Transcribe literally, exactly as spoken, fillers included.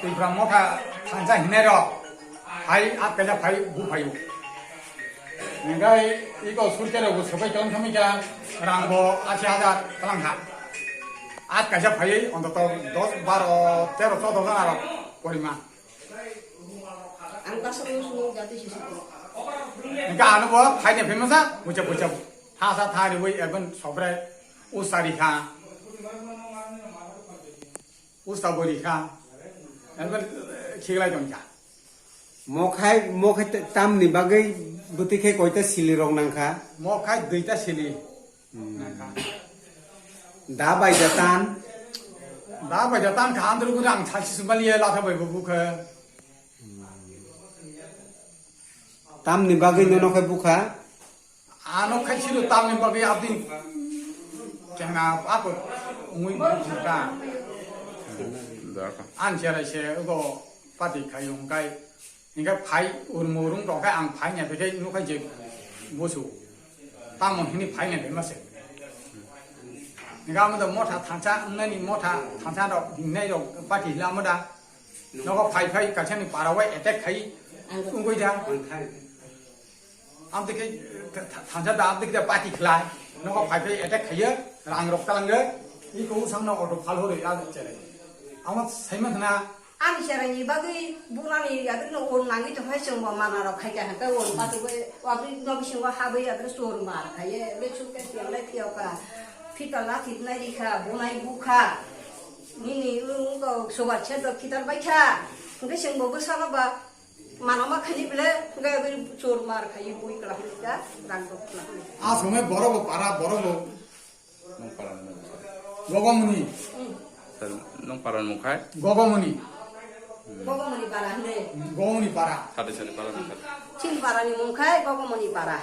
Tipra motha thansa hinai rok phai, at kaisa phai bu phaio. Hingkai iko surte rok bo sobai tong thangmi kha, rang bo ashi hajar tlang kha. At kaisa phai ontoto dos, baro, tero, chodo jona rok poriman. Ang ta sabo sabo jati sisi ko. Hingka ano bo phai ni phimasa, bucha bucha. Thasa thani wi ekdom sobrai usari kha. Usta bori kha. Ekbar khiklai tong kha. Mokhai, mokhai t-, tamni bagwi bwtwi khe koita sili rok nang kha? Mokhai duita sili nang kha. Da bai da tan? Da bai da tan kha, andro guri ang sachi sumali latha bai bu khe. Tamni bagwi nono khe bukha? Ano khai siro tamni bagwi abdi kena ako ungui bukha. An serai se ugo pati khai ungkai. Hingke phai urmo rung tongkhe ang phai nya bekhai nukhai je busu. Tamo hini phai nya bemase. Hingke amo da motha thansa, nani motha thansa rok, hingnai rok pati hila amo da. Nogo phai phai kaisa ni para wai attack khai ungoi da. Amtike tha-, tha-, thansa da amtike da pati khlai. Nogo phai phai attack khaiye, rang rok talange. Iko usang no auto phal hore ya chere. Amo saima khna. Ani chera ni bagwi burani yadrino on nangwi tongkhai chwngbo mana rok khai kha hwnkhe on patu bai wabri nogi singo habwi yadri chor mar khaiye. Be chuk ke tiang lai tiao ka. Phita lathi nai rikha, bunai bukha. Nini wngkok sobar chedok khitar baikha. Hwnkhe chwngbo bwsano ba manama khaini bwle, hwnkhe aboni chor mar khaio bui kwlak hwnwi kha, rang rok kwlak hwnwi kha. A somoi borok bo para, borok bo. Nung para nung. Gogomuni. Hmm. Sir, nung para nung khai? Gogomuni. Gogomuni para hwnwi. Gogomuni para. Sade sade para nung khai. Chin para ni mung khai, Gogomuni para.